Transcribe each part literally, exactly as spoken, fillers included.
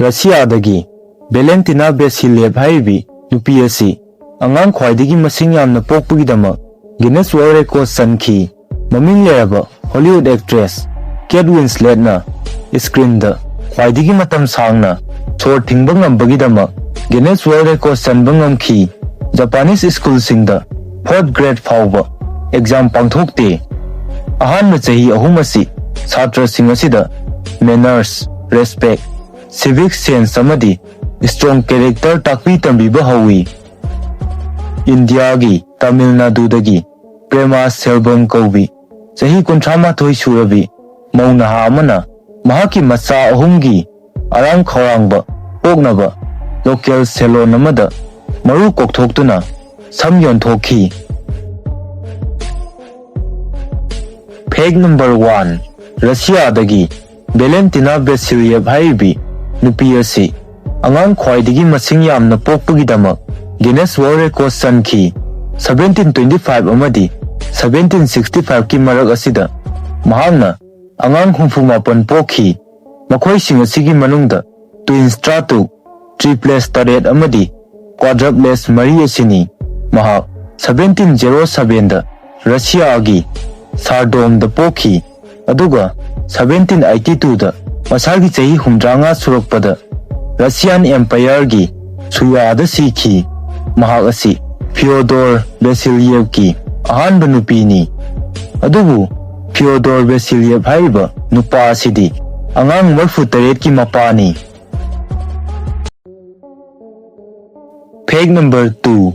ꯔꯁꯤꯌꯥꯗꯒꯤ ꯚꯦꯂꯦꯟꯇꯤꯅꯥ ꯕꯦꯁꯤꯂꯦꯚ ꯍꯥꯏꯔꯤꯕꯤ ꯅꯨꯄꯤ ꯑꯁꯤ ꯑꯉꯥꯡ ꯈ꯭ꯋꯥꯏꯗꯒꯤ ꯃꯁꯤꯡ ꯌꯥꯝꯅ ꯄꯣꯛꯄꯒꯤꯗꯃꯛ ꯒꯤꯅꯦꯁ ꯋꯥꯔꯜ ꯔꯦꯀꯣꯔꯗ ꯆꯟꯈꯤ꯫ ꯃꯃꯤꯡ ꯂꯩꯔꯕ ꯍꯣꯂꯤꯋꯨꯗ ꯑꯦꯛꯇ꯭ꯔꯦꯁ ꯀꯦꯠ ꯋꯤꯟꯁꯂꯦꯠꯅ ꯁ꯭ꯀ꯭ꯔꯤꯟꯗ ꯈ꯭ꯋꯥꯏꯗꯒꯤ ꯃꯇꯝ ꯁꯥꯡꯅ ꯁꯣꯔ ꯊꯤꯡꯕ ꯉꯝꯕꯒꯤꯗꯃꯛ ꯒꯤꯅꯦꯁ ꯋꯥꯔꯜ ꯔꯦꯀꯣꯔꯗ ꯆꯟꯕ ꯉꯝꯈꯤ꯫ ꯖꯄꯥꯅꯤꯁ ꯁ꯭ꯀꯨꯜꯁꯤꯡꯗ ꯐꯣꯔꯠ ꯒ꯭ꯔꯦꯗ ꯐꯥꯎꯕ ꯑꯦꯛꯖꯥꯝ ꯄꯥꯡꯊꯣꯛꯇꯦ꯫ ꯑꯍꯥꯟꯕ ꯆꯍꯤ ꯑꯍꯨꯝ ꯑꯁꯤ ꯁꯥꯇ꯭ꯔꯁꯤꯡ ꯑꯁꯤꯗ ꯃꯦꯅꯔꯁ, ꯔꯦꯁꯄꯦꯛ, ꯁꯤꯚꯤꯛ ꯁꯦꯟꯁ ꯑꯃꯗꯤ ꯁ꯭ꯇ꯭ꯔꯣꯡ ꯀꯦꯔꯦꯛꯇꯔ ꯇꯥꯛꯄꯤ ꯇꯝꯕꯤꯕ ꯍꯧꯏ꯫ ꯏꯟꯗꯤꯌꯥꯒꯤ ꯇꯥꯃꯤꯜ ꯅꯥꯗꯨꯗꯒꯤ ꯄ꯭ꯔꯦꯃꯥ ꯁꯦꯜꯕꯝ ꯀꯧꯕꯤ ꯆꯍꯤ ꯀꯨꯟꯊ꯭ꯔꯥ ꯃꯥꯊꯣꯏ ꯁꯨꯔꯕꯤ ꯃꯧ ꯅꯍꯥ ꯑꯃꯅ ꯃꯍꯥꯛꯀꯤ ꯃꯆꯥ ꯑꯍꯨꯝꯒꯤ ꯑꯔꯥꯝ ꯈꯧꯔꯥꯡꯕ ꯄꯣꯛꯅꯕ ꯂꯣꯀꯦꯜ ꯁꯦꯂꯣꯟ ꯑꯃꯗ ꯃꯔꯨ ꯀꯣꯛꯊꯣꯛꯇꯨꯅ ꯁꯝ ꯌꯣꯟꯊꯣꯛꯈꯤ꯫ ꯐꯦꯛ ꯅꯝꯕꯔ ꯋꯥꯟ, ꯔꯁꯤꯌꯥꯗꯒꯤ ꯚꯦꯂꯦꯟꯇꯤꯅꯥ ꯕꯦꯁꯤꯂꯤꯌꯦꯚ ꯍꯥꯏꯔꯤꯕꯤ ꯅꯨꯄꯤ ꯑꯁꯤ ꯑꯉꯥꯡ ꯈ꯭ꯋꯥꯏꯗꯒꯤ ꯃꯁꯤꯡ ꯌꯥꯝꯅ ꯄꯣꯛꯄꯒꯤꯗꯃꯛ ꯒꯤꯅꯦꯁ ꯋꯥꯔꯜ ꯔꯦꯀꯣꯔꯗ ꯆꯟꯈꯤ꯫ ꯁꯚꯦꯟꯇꯤꯟ ꯇ꯭ꯋꯦꯟꯇꯤ ꯐꯥꯏꯚ ꯑꯃꯗꯤ ꯁꯚꯦꯟꯇꯤꯟ ꯁꯤꯛꯁꯇꯤ ꯐꯥꯏꯚꯀꯤ ꯃꯔꯛ ꯑꯁꯤꯗ ꯃꯍꯥꯛꯅ ꯑꯉꯥꯡ ꯍꯨꯝꯐꯨ ꯃꯥꯄꯟ ꯄꯣꯛꯈꯤ꯫ ꯃꯈꯣꯏꯁꯤꯡ ꯑꯁꯤꯒꯤ ꯃꯅꯨꯡꯗ ꯇ꯭ꯋꯤꯟꯁ ꯇꯔꯥꯇꯔꯨꯛ, ꯇ꯭ꯔꯤꯄ꯭ꯂꯦꯁ ꯇꯔꯦꯠ ꯑꯃꯗꯤ ꯀ꯭ꯋꯥꯗ꯭ꯔꯞꯂꯦꯁ ꯃꯔꯤ ꯑꯁꯤꯅꯤ꯫ ꯃꯍꯥꯛ ꯁꯚꯦꯟꯇꯤꯟ ꯖꯦꯔꯣ ꯁꯚꯦꯟꯗ ꯔꯁꯤꯌꯥꯒꯤ ꯁꯥꯔꯗꯣꯝꯗ ꯄꯣꯛꯈꯤ, ꯑꯗꯨꯒ ꯁꯚꯦꯟꯇꯤꯟ ꯑꯩꯠꯇꯤ ꯇꯨꯗ ꯃꯁꯥꯒꯤ ꯆꯍꯤ ꯍꯨꯝꯗ꯭ꯔꯥꯉꯥ ꯁꯨꯔꯛꯄꯗ ꯔꯁꯤꯌꯥꯟ ꯑꯦꯝꯄꯥꯌꯔꯒꯤ ꯁꯨꯌꯥꯗ ꯁꯤꯈꯤ꯫ ꯃꯍꯥꯛ ꯑꯁꯤ ꯐꯤꯑꯣꯗꯣꯔ ꯕꯦꯁꯤꯂꯤꯌꯦꯚꯀꯤ ꯑꯍꯥꯟꯕ ꯅꯨꯄꯤꯅꯤ꯫ ꯑꯗꯨꯕꯨ ꯐꯤꯑꯣꯗꯣꯔ ꯕꯦꯁꯤꯂꯤꯌꯦꯚ ꯍꯥꯏꯔꯤꯕ ꯅꯨꯄꯥ ꯑꯁꯤꯗꯤ ꯑꯉꯥꯡ ꯃꯔꯤꯐꯨ ꯇꯔꯦꯠꯀꯤ ꯃꯄꯥꯅꯤ꯫ ꯐꯦꯛ ꯅꯝꯕꯔ ꯇꯨ,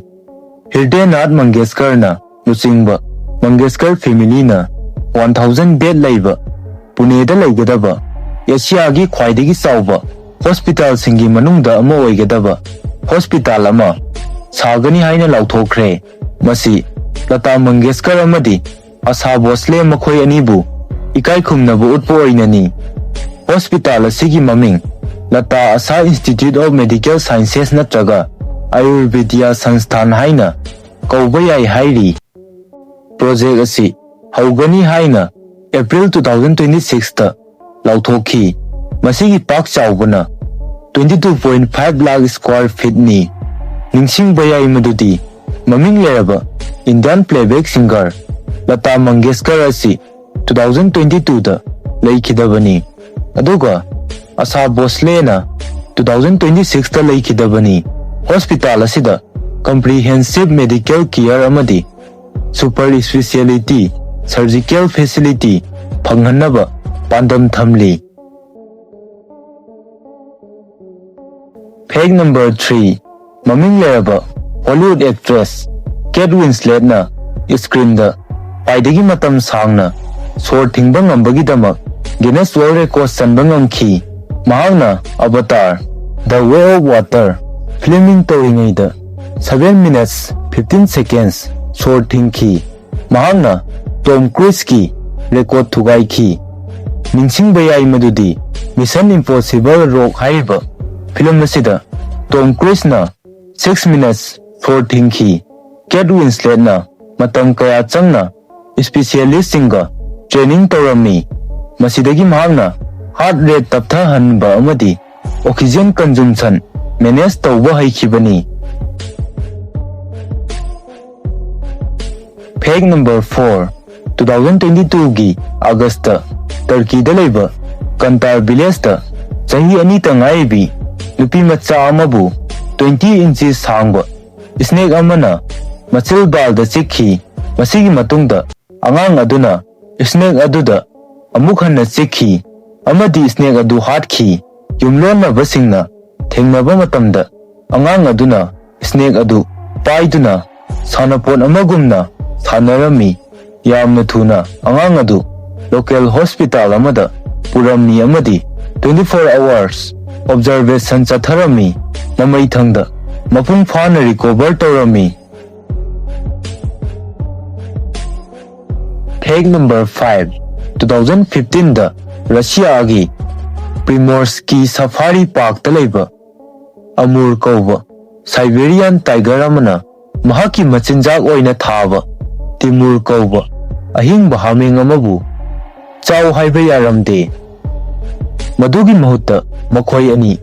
ꯍꯤꯔꯗꯦꯅꯥꯊ ꯃꯪꯒꯦꯁꯀꯔꯅ ꯂꯨꯆꯤꯡꯕ ꯃꯪꯒꯦꯁꯀꯔ ꯐꯦꯃꯤꯂꯤꯅ ꯋꯥꯟ ꯊꯥꯎꯖꯟ ꯕꯦꯗ ꯂꯩꯕ ꯄꯨꯅꯦꯗ ꯂꯩꯒꯗꯕ ꯑꯦꯁꯤꯌꯥꯒꯤ ꯈ꯭ꯋꯥꯏꯗꯒꯤ ꯆꯥꯎꯕ ꯍꯣꯁꯄꯤꯇꯥꯜꯁꯤꯡꯒꯤ ꯃꯅꯨꯡꯗ ꯑꯃ ꯑꯣꯏꯒꯗꯕ ꯍꯣꯁꯄꯤꯇꯥꯜ ꯑꯃ ꯁꯥꯒꯅꯤ ꯍꯥꯏꯅ ꯂꯥꯎꯊꯣꯛꯈ꯭ꯔꯦ꯫ ꯃꯁꯤ ꯂꯇꯥ ꯃꯪꯒꯦꯁꯀꯔ ꯑꯃꯗꯤ ꯑꯁꯥ ꯚꯣꯁꯂꯦ ꯃꯈꯣꯏ ꯑꯅꯤꯕꯨ ꯏꯀꯥꯏ ꯈꯨꯝꯅꯕ ꯎꯠꯄ ꯑꯣꯏꯅꯅꯤ꯫ ꯍꯣꯁꯄꯤꯇꯥꯜ ꯑꯁꯤꯒꯤ ꯃꯃꯤꯡ ꯂꯇꯥ ꯑꯁꯥ ꯏꯟꯁꯇꯤꯇ꯭ꯌꯨꯠ ꯑꯣꯐ ꯃꯦꯗꯤꯀꯦꯜ ꯁꯥꯏꯟꯁꯦꯁ ꯅꯠꯇ꯭ꯔꯒ ꯑꯌꯨꯔꯕꯦꯗꯤꯌꯥ ꯁꯪꯁꯊꯥꯟ ꯍꯥꯏꯅ ꯀꯧꯕ ꯌꯥꯏ ꯍꯥꯏꯔꯤ꯫ ꯄ꯭ꯔꯣꯖꯦꯛ ꯑꯁꯤ ꯍꯧꯒꯅꯤ ꯍꯥꯏꯅ ꯑꯦꯄ꯭ꯔꯤꯜ ꯇꯨ ꯊꯥꯎꯖꯟ ꯇ꯭ꯋꯦꯟꯇꯤ ꯁꯤꯛꯁꯇ ꯂꯥꯎꯊꯣꯛꯈꯤ꯫ ꯃꯁꯤꯒꯤ ꯄꯥꯛ ꯆꯥꯎꯕꯅ twenty two point five lakh square feet ꯅꯤ꯫ ꯅꯤꯡꯁꯤꯡꯕ ꯌꯥꯏ ꯃꯗꯨꯗꯤ ꯃꯃꯤꯡ ꯂꯩꯔꯕ Indian playback singer Lata Mangeshkar ꯑꯁꯤ two thousand twenty two ꯗ ꯂꯩꯈꯤꯗꯕꯅꯤ꯫ ꯑꯗꯨꯒ ꯑꯁꯥ ꯚꯣꯁꯂꯦꯅ two thousand twenty six ꯇ ꯂꯩꯈꯤꯗꯕꯅꯤ꯫ ꯍꯣꯁꯄꯤꯇꯥꯜ ꯑꯁꯤꯗ comprehensive medical care ꯑꯃꯗꯤ super speciality surgical facility ꯐꯪꯍꯟꯅꯕ ꯄꯥꯟꯗꯝ ꯊꯝꯂꯤ꯫ Fact number three, ꯃꯃꯤꯡ ꯂꯩꯔꯕ Hollywood actress Kate Winsletꯅ screenꯗ ꯈ꯭ꯋꯥꯏꯗꯒꯤ ꯃꯇꯝ ꯁꯥꯡꯅ ꯁꯣꯔ ꯊꯤꯡꯕ ꯉꯝꯕꯒꯤꯗꯃꯛ Guinness World Record ꯆꯟꯕ ꯉꯝꯈꯤ꯫ ꯃꯍꯥꯛꯅ Avatar, The Way of Water filming ꯇꯧꯔꯤꯉꯩꯗ seven minutes fifteen seconds ꯁꯣꯔ ꯊꯤꯡꯈꯤ꯫ ꯃꯍꯥꯛꯅ ꯇꯣꯝ ꯀ꯭ꯔꯨꯖꯀꯤ ꯔꯦꯀꯣꯔꯗ ꯊꯨꯒꯥꯏꯈꯤ꯫ ꯅꯤꯡꯁꯤꯡꯕ ꯌꯥꯏ ꯃꯗꯨꯗꯤ Mission Impossible Rogue ꯍꯥꯏꯔꯤꯕ ꯐꯤꯂꯝ ꯑꯁꯤꯗ ꯇꯣꯝ ꯀ꯭ꯔꯨꯖꯅ six minutes ꯁꯣꯔ ꯊꯤꯡꯈꯤ꯫ ꯀꯦꯠ ꯋꯤꯟꯁꯂꯦꯠꯅ ꯃꯇꯝ ꯀꯌꯥ ꯆꯪꯅ ꯁ꯭ꯄꯦꯁꯤꯌꯦꯂꯤꯁꯁꯤꯡꯒ ꯇ꯭ꯔꯦꯅꯤꯡ ꯇꯧꯔꯝꯃꯤ꯫ ꯃꯁꯤꯗꯒꯤ ꯃꯍꯥꯛꯅ ꯍꯥꯔꯠ ꯔꯦꯠ ꯇꯞꯊꯍꯟꯕ ꯑꯃꯗꯤ ꯑꯣꯛꯁꯤꯖꯦꯟ ꯀꯟꯖꯨꯝꯁꯟ ꯃꯦꯅꯦꯖ ꯇꯧꯕ ꯍꯩꯈꯤꯕꯅꯤ꯫ Fact number four, two thousand twenty two ꯒꯤ ꯑꯥꯒꯁꯇ ꯇꯔꯀꯤꯗ ꯂꯩꯕ ꯀꯟꯇꯥꯔ ꯚꯤꯂꯦꯖꯇ ꯆꯍꯤ ꯑꯅꯤꯇ ꯉꯥꯏꯔꯤꯕꯤ ꯅꯨꯄꯤ ꯃꯆꯥ ꯑꯃꯕꯨ twenty inches ꯁꯥꯡꯕ ꯁ꯭ꯅꯦꯛ ꯑꯃꯅ ꯃꯆꯤꯜ ꯕꯥꯜꯗ ꯆꯤꯛꯈꯤ꯫ ꯃꯁꯤꯒꯤ ꯃꯇꯨꯡꯗ ꯑꯉꯥꯡ ꯑꯗꯨꯅ ꯁ꯭ꯅꯦꯛ ꯑꯗꯨꯗ ꯑꯃꯨꯛ ꯍꯟꯅ ꯆꯤꯛꯈꯤ ꯑꯃꯗꯤ ꯁ꯭ꯅꯦꯛ ꯑꯗꯨ ꯍꯥꯠꯈꯤ꯫ ꯌꯨꯝꯂꯣꯟꯅꯕꯁꯤꯡꯅ ꯊꯦꯡꯅꯕ ꯃꯇꯝꯗ ꯑꯉꯥꯡ ꯑꯗꯨꯅ ꯁ꯭ꯅꯦꯛ ꯑꯗꯨ ꯄꯥꯏꯗꯨꯅ ꯁꯥꯟꯅꯄꯣꯠ ꯑꯃꯒꯨꯝꯅ ꯁꯥꯟꯅꯔꯝꯃꯤ꯫ ꯌꯥꯝꯅ ꯊꯨꯅ ꯑꯉꯥꯡ ꯑꯗꯨ ꯂꯣꯀꯦꯜ ꯍꯣꯁꯄꯤꯇꯥꯜ ꯑꯃꯗ ꯄꯨꯔꯝꯃꯤ ꯑꯃꯗꯤ twenty four hours observation ꯆꯠꯊꯔꯝꯃꯤ꯫ ꯃꯃꯩꯊꯪꯗ ꯃꯄꯨꯡ ꯐꯥꯅ ꯔꯤꯀꯣꯚꯔ ꯇꯧꯔꯝꯃꯤ꯫ Fact number five, two thousand fifteen ꯗ ꯔꯁꯤꯌꯥꯒꯤ ꯄ꯭ꯔꯤꯃꯣꯔꯁꯀꯤ ꯁꯐꯥꯔꯤ ꯄꯥꯔꯛꯇ ꯂꯩꯕ ꯑꯃꯨꯔ ꯀꯧꯕ ꯁꯥꯏꯕꯦꯔꯤꯌꯥꯟ ꯇꯥꯏꯒꯔ ꯑꯃꯅ ꯃꯍꯥꯛꯀꯤ ꯃꯆꯤꯟꯖꯥꯛ ꯑꯣꯏꯅ ꯊꯥꯕ ꯇꯤꯃꯨꯔ ꯀꯧꯕ ꯑꯍꯤꯡꯕ ꯍꯥꯃꯦꯡ ꯑꯃꯕꯨ ꯆꯥꯎ ꯍꯥꯏꯕ ꯌꯥꯔꯝꯗꯦ꯫ ꯃꯗꯨꯒꯤ ꯃꯍꯨꯠꯇ ꯃꯈꯣꯏ ꯑꯅꯤ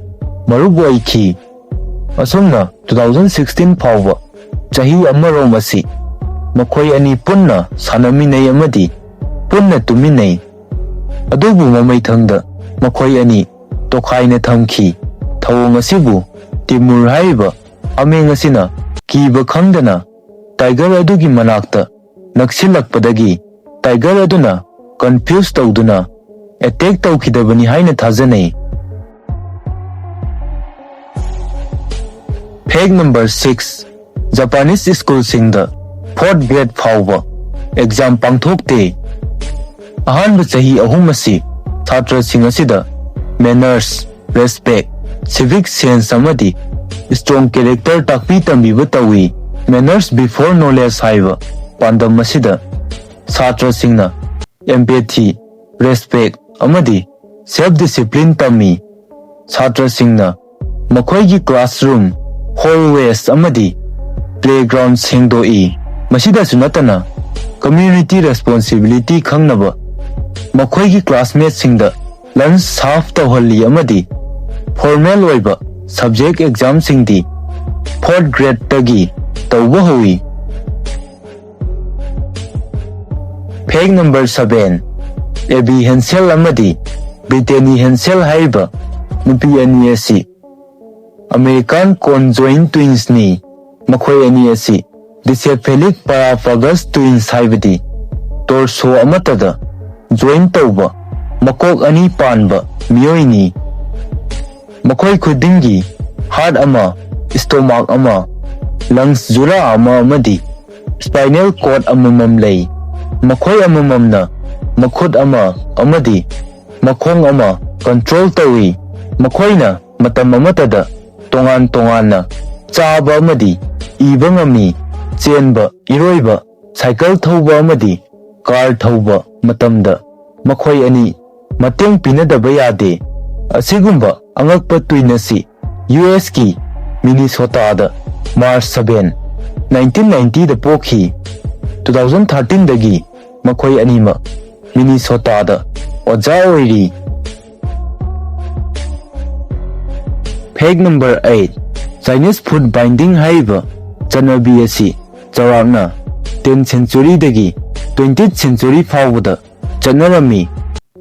ꯃꯔꯨꯞ ꯑꯣꯏꯈꯤ꯫ ꯑꯁꯨꯝꯅ two thousand sixteen ꯐꯥꯎꯕ ꯆꯍꯤ ꯑꯃꯔꯣꯝ ꯑꯁꯤ ꯃꯈꯣꯏ ꯑꯅꯤ ꯄꯨꯟꯅ ꯁꯥꯟꯅꯃꯤꯟꯅꯩ ꯑꯃꯗꯤ ꯄꯨꯟꯅ ꯇꯨꯃꯤꯟꯅꯩ꯫ ꯑꯗꯨꯕꯨ ꯃꯃꯩꯊꯪꯗ ꯃꯈꯣꯏ ꯑꯅꯤ ꯇꯣꯈꯥꯏꯅ ꯊꯝꯈꯤ꯫ ꯊꯧꯑꯣꯡ ꯑꯁꯤꯕꯨ ꯇꯤꯃꯨꯔ ꯍꯥꯏꯔꯤꯕ ꯍꯥꯃꯦꯡ ꯑꯁꯤꯅ ꯀꯤꯕ ꯈꯪꯗꯅ ꯇꯥꯏꯒꯔ ꯑꯗꯨꯒꯤ ꯃꯅꯥꯛꯇ ꯅꯛꯁꯤꯜꯂꯛꯄꯗꯒꯤ ꯇꯥꯏꯒꯔ ꯑꯗꯨꯅ ꯀꯟꯐ꯭ꯌꯨꯁ ꯇꯧꯗꯨꯅ ꯑꯦꯇꯦꯛ ꯇꯧꯈꯤꯗꯕꯅꯤ ꯍꯥꯏꯅ ꯊꯥꯖꯅꯩ꯫ ꯐꯦꯛ ꯅꯝꯕꯔ ꯁꯤꯛꯁ, ꯖꯄꯥꯅꯤꯁ ꯁ꯭ꯀꯨꯜꯁꯤꯡꯗ ꯐꯣꯔꯠ ꯒ꯭ꯔꯦꯗ ꯐꯥꯎꯕ ꯑꯦꯛꯖꯥꯝ ꯄꯥꯡꯊꯣꯛꯇꯦ꯫ ꯑꯍꯥꯟꯕ ꯆꯍꯤ ꯑꯍꯨꯝ ꯑꯁꯤ ꯁꯥꯇ꯭ꯔꯁꯤꯡ ꯑꯁꯤꯗ ꯃꯦꯅꯔꯁ, ꯔꯦꯁꯄꯦꯛ, ꯁꯤꯚꯤꯛ ꯁꯦꯟꯁ ꯑꯃꯗꯤ ꯁ꯭ꯇ꯭ꯔꯣꯡ ꯀꯦꯔꯦꯛꯇꯔ ꯇꯥꯛꯄꯤ ꯇꯝꯕꯤꯕ ꯇꯧꯏ꯫ ꯃꯦꯅꯔꯁ ꯕꯤꯐꯣꯔ ꯅꯣꯂꯦꯖ ꯍꯥꯏꯕ ꯄꯥꯟꯗꯝ ꯑꯁꯤꯗ ꯁꯥꯇ꯭ꯔꯁꯤꯡꯅ ꯑꯦꯝꯄꯦꯊꯤ, ꯔꯦꯁꯄꯦꯛ ꯑꯃꯗꯤ ꯁꯦꯜꯐ ꯗꯤꯁꯤꯄ꯭ꯂꯤꯟ ꯇꯝꯃꯤ꯫ ꯁꯥꯇ꯭ꯔꯁꯤꯡꯅ ꯃꯈꯣꯏꯒꯤ ꯀ꯭ꯂꯥꯁꯔꯨꯝ, ꯍꯣꯜꯋꯦꯁ ꯑꯃꯗꯤ ꯄ꯭ꯂꯦꯒ꯭ꯔꯥꯎꯟ ꯁꯦꯡꯗꯣꯛꯏ꯫ ꯃꯁꯤꯗꯁꯨ ꯅꯠꯇꯅ ꯀꯝꯃ꯭ꯌꯨꯅꯤꯇꯤ ꯔꯦꯁꯄꯣꯟꯁꯤꯕꯤꯂꯤꯇꯤ ꯈꯪꯅꯕ ꯃꯈꯣꯏꯒꯤ ꯀ꯭ꯂꯥꯁꯃꯦꯠꯁꯤꯡꯗ ꯂꯟꯆ ꯁꯥꯔꯚ ꯇꯧꯍꯜꯂꯤ ꯑꯃꯗꯤ ꯐꯣꯔꯃꯦꯜ ꯑꯣꯏꯕ ꯁꯕꯖꯦꯛ ꯑꯦꯛꯖꯥꯝꯁꯤꯡꯗꯤ ꯐꯣꯔꯠ ꯒ꯭ꯔꯦꯗꯇꯒꯤ ꯇꯧꯕ ꯍꯧꯏ꯫ ꯐꯦꯛ ꯅꯝꯕꯔ ꯁꯚꯦꯟ, ꯑꯦꯕꯤ ꯍꯦꯟꯁꯦꯜ ꯑꯃꯗꯤ ꯕ꯭ꯔꯤꯇꯦꯅꯤ ꯍꯦꯟꯁꯦꯜ ꯍꯥꯏꯔꯤꯕ ꯅꯨꯄꯤ ꯑꯅꯤ ꯑꯁꯤ ꯑꯃꯦꯔꯤꯀꯥꯟ ꯀꯣꯟꯖꯣꯏꯟ ꯇ꯭ꯋꯤꯟꯁꯅꯤ꯫ ꯃꯈꯣꯏ ꯑꯅꯤ ꯑꯁꯤ ꯗꯤꯁꯦꯐꯦꯂꯤꯛ ꯄꯥꯔꯥꯐꯒꯁ ꯇ꯭ꯋꯤꯟꯁ ꯍꯥꯏꯕꯗꯤ ꯇꯣꯔꯁꯣ ꯑꯃꯠꯇꯗ ꯖꯣꯏꯟ ꯇꯧꯕ ꯃꯀꯣꯛ ꯑꯅꯤ ꯄꯥꯟꯕ ꯃꯤꯑꯣꯏꯅꯤ꯫ ꯃꯈꯣꯏ ꯈꯨꯗꯤꯡꯒꯤ ꯍꯥꯔꯠ ꯑꯃ, ꯁ꯭ꯇꯣꯃꯥꯛ ꯑꯃ, ꯂꯪꯁ ꯖꯨꯔꯥ ꯑꯃ ꯑꯃꯗꯤ ꯁ꯭ꯄꯥꯏꯅꯦꯜ ꯀꯣꯔꯗ ꯑꯃꯃꯝ ꯂꯩ꯫ ꯃꯈꯣꯏ ꯑꯃꯃꯝꯅ ꯃꯈꯨꯠ ꯑꯃ ꯑꯃꯗꯤ ꯃꯈꯣꯡ ꯑꯃ ꯀꯟꯇ꯭ꯔꯣꯜ ꯇꯧꯏ꯫ ꯃꯈꯣꯏꯅ ꯃꯇꯝ ꯑꯃꯠꯇꯗ ꯇꯣꯉꯥꯟ ꯇꯣꯉꯥꯟꯅ ꯆꯥꯕ ꯑꯃꯗꯤ ꯏꯕ ꯉꯝꯃꯤ꯫ ꯆꯦꯟꯕ, ꯏꯔꯣꯏꯕ, ꯁꯥꯏꯀꯜ ꯊꯧꯕ ꯑꯃꯗꯤ ꯀꯥꯔ ꯊꯧꯕ ꯃꯇꯝꯗ ꯃꯈꯣꯏ ꯑꯅꯤ ꯃꯇꯦꯡ ꯄꯤꯅꯗꯕ ꯌꯥꯗꯦ꯫ ꯑꯁꯤꯒꯨꯝꯕ ꯑꯉꯛꯄ ꯇ꯭ꯋꯤꯟ ꯑꯁꯤ ꯌꯨ ꯑꯦꯁꯀꯤ ꯃꯤꯅꯤꯁꯣꯇꯥꯗ ꯃꯥꯔꯆ ꯁꯚꯦꯟ, ꯅꯥꯏꯟꯇꯤꯟ ꯅꯥꯏꯟꯇꯤꯗ ꯄꯣꯛꯈꯤ꯫ ꯇꯨ ꯊꯥꯎꯖꯟ ꯊꯥꯔꯇꯤꯟꯗꯒꯤ ꯃꯈꯣꯏ ꯑꯅꯤꯃꯛ ꯃꯤꯅꯤꯁꯣꯇꯥꯗ ꯑꯣꯖꯥ ꯑꯣꯏꯔꯤ꯫ Fact number eight, Chinese foot binding ꯍꯥꯏꯔꯤꯕ ꯆꯠꯅꯕꯤ ꯑꯁꯤ ꯆꯥꯎꯔꯥꯛꯅ ten century ꯗꯒꯤ twentieth century ꯐꯥꯎꯕꯗ ꯆꯠꯅꯔꯝꯃꯤ꯫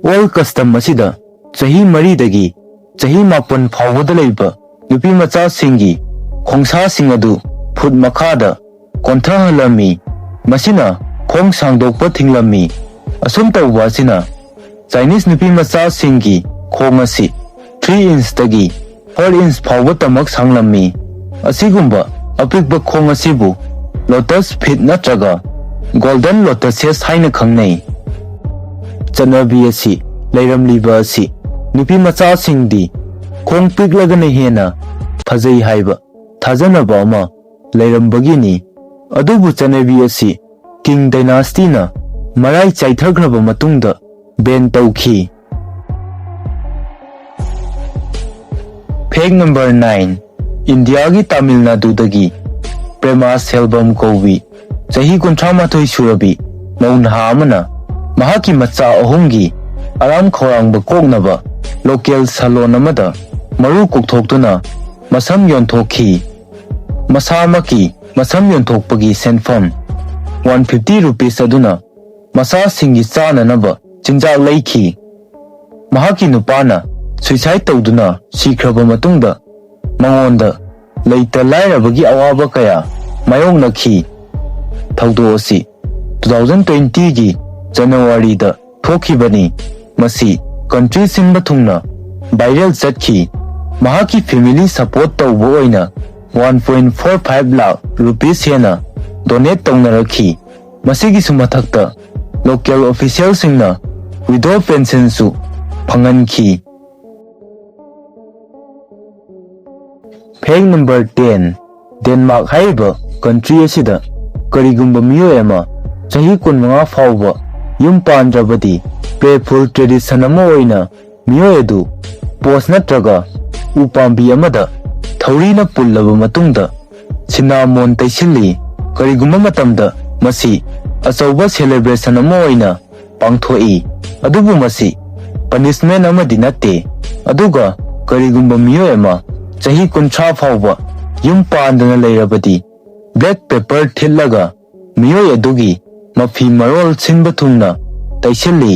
Old custom ꯑꯁꯤꯗ ꯆꯍꯤ ꯃꯔꯤꯗꯒꯤ ꯆꯍꯤ ꯃꯥꯄꯟ ꯐꯥꯎꯕꯗ ꯂꯩꯕ ꯅꯨꯄꯤ ꯃꯆꯥꯁꯤꯡꯒꯤ ꯈꯣꯡꯁꯥꯁꯤꯡ ꯑꯗꯨ ꯐꯨꯠ ꯃꯈꯥꯗ ꯀꯣꯟꯊꯍꯜꯂꯝꯃꯤ꯫ ꯃꯁꯤꯅ ꯈꯣꯡ ꯁꯥꯡꯗꯣꯛꯄ ꯊꯤꯡꯂꯝꯃꯤ꯫ ꯑꯁꯨꯝ ꯇꯧꯕ ꯑꯁꯤꯅ Chinese ꯅꯨꯄꯤ ꯃꯆꯥꯁꯤꯡꯒꯤ ꯈꯣꯡ ꯑꯁꯤ three inch ꯇꯒꯤ four inch ꯐꯥꯎꯕꯇꯃꯛ ꯁꯥꯡꯂꯝꯃꯤ꯫ ꯑꯁꯤꯒꯨꯝꯕ ꯑꯄꯤꯛꯄ ꯈꯣꯡ ꯑꯁꯤꯕꯨ lotus feet ꯅꯠꯇ꯭ꯔꯒ golden lotuses ꯍꯥꯏꯅ ꯈꯪꯅꯩ꯫ ꯆꯠꯅꯕꯤ ꯑꯁꯤ ꯂꯩꯔꯝꯂꯤꯕ ꯑꯁꯤ ꯅꯨꯄꯤ ꯃꯆꯥꯁꯤꯡꯗꯤ ꯈꯣꯡ ꯄꯤꯛꯂꯒꯅ ꯍꯦꯟꯅ ꯐꯖꯩ ꯍꯥꯏꯕ ꯊꯥꯖꯅꯕ ꯑꯃ ꯂꯩꯔꯝꯕꯒꯤꯅꯤ꯫ ꯑꯗꯨꯕꯨ ꯆꯠꯅꯕꯤ ꯑꯁꯤ Qing dynasty ꯅ ꯃꯔꯥꯏ ꯆꯥꯏꯊꯈ꯭ꯔꯕ ꯃꯇꯨꯡꯗ ban ꯇꯧꯈꯤ꯫ Fact number nine, ꯏꯟꯗꯤꯌꯥꯒꯤ ꯇꯥꯃꯤꯜ ꯅꯥꯗꯨꯗꯒꯤ ꯄ꯭ꯔꯦꯃꯥ ꯁꯦꯜꯕꯝ ꯀꯧꯕꯤ ꯆꯍꯤ ꯀꯨꯟꯊ꯭ꯔꯥ ꯃꯥꯊꯣꯏ ꯁꯨꯔꯕꯤ ꯃꯧ ꯅꯍꯥ ꯑꯃꯅ ꯃꯍꯥꯛꯀꯤ ꯃꯆꯥ ꯑꯍꯨꯝꯒꯤ ꯑꯔꯥꯝ ꯈꯧꯔꯥꯡꯕ ꯀꯣꯛꯅꯕ local salon ꯑꯃꯗ ꯃꯔꯨ ꯀꯣꯛꯊꯣꯛꯇꯨꯅ ꯃꯁꯝ ꯌꯣꯟꯊꯣꯛꯈꯤ꯫ ꯃꯁꯥꯃꯛꯀꯤ ꯃꯁꯝ ꯌꯣꯟꯊꯣꯛꯄꯒꯤ ꯁꯦꯟꯐꯝ one fifty rupees ꯑꯗꯨꯅ ꯃꯆꯥꯁꯤꯡꯒꯤ ꯆꯥꯅꯅꯕ ꯆꯤꯟꯖꯥꯛ ꯂꯩꯈꯤ꯫ ꯃꯍꯥꯛꯀꯤ ꯅꯨꯄꯥꯅ suicide ꯇꯧꯗꯨꯅ ꯁꯤꯈ꯭ꯔꯕ ꯃꯇꯨꯡꯗ ꯃꯉꯣꯟꯗ ꯂꯩꯇ ꯂꯥꯏꯔꯕꯒꯤ ꯑꯋꯥꯕ ꯀꯌꯥ ꯃꯥꯌꯣꯛꯅꯈꯤ꯫ ꯊꯧꯗꯣꯛ ꯑꯁꯤ two thousand twenty ꯒꯤ January ꯗ ꯊꯣꯛꯈꯤꯕꯅꯤ꯫ ꯃꯁꯤ country ꯁꯤꯟꯕ ꯊꯨꯡꯅ viral ꯆꯠꯈꯤ꯫ ꯃꯍꯥꯛꯀꯤ family support ꯇꯧꯕ ꯑꯣꯏꯅ one point four five lakh rupees ꯍꯦꯟꯅ donate ꯇꯧꯅꯔꯛꯈꯤ꯫ ꯃꯁꯤꯒꯤꯁꯨ ꯃꯊꯛꯇ local official ꯁꯤꯡꯅ widow pension ꯁꯨ ꯐꯪꯍꯟꯈꯤ꯫ Fact number ten, Denmark ꯍꯥꯏꯔꯤꯕ country ꯑꯁꯤꯗ ꯀꯔꯤꯒꯨꯝꯕ ꯃꯤꯑꯣꯏ ꯑꯃ ꯆꯍꯤ ꯀꯨꯟꯃꯉꯥ ꯐꯥꯎꯕ ꯌꯨꯝ ꯄꯥꯟꯗ꯭ꯔꯕꯗꯤ pray full tradition ꯑꯃ ꯑꯣꯏꯅ ꯃꯤꯑꯣꯏ ꯑꯗꯨ post ꯅꯠꯇ꯭ꯔꯒ ꯎ ꯄꯥꯝꯕꯤ ꯑꯃꯗ ꯊꯧꯔꯤꯅ ꯄꯨꯜꯂꯕ ꯃꯇꯨꯡꯗ cinnamon ꯇꯩꯁꯤꯜꯂꯤ꯫ ꯀꯔꯤꯒꯨꯝꯕ ꯃꯇꯝꯗ ꯃꯁꯤ ꯑꯆꯧꯕ celebration ꯑꯃ ꯑꯣꯏꯅ ꯄꯥꯡꯊꯣꯛꯏ, ꯑꯗꯨꯕꯨ ꯃꯁꯤ punishment ꯑꯃꯗꯤ ꯅꯠꯇꯦ꯫ ꯑꯗꯨꯒ ꯀꯔꯤꯒꯨꯝꯕ ꯃꯤꯑꯣꯏ ꯑꯃ ꯆꯍꯤ ꯀꯨꯟꯊ꯭ꯔꯥ ꯐꯥꯎꯕ ꯌꯨꯝ ꯄꯥꯟꯗꯅ ꯂꯩꯔꯕꯗꯤ black pepper ꯊꯤꯠꯂꯒ ꯃꯤꯑꯣꯏ ꯑꯗꯨꯒꯤ ꯃꯐꯤ ꯃꯔꯣꯜ ꯁꯤꯟꯕ ꯊꯨꯡꯅ ꯇꯩꯁꯤꯜꯂꯤ꯫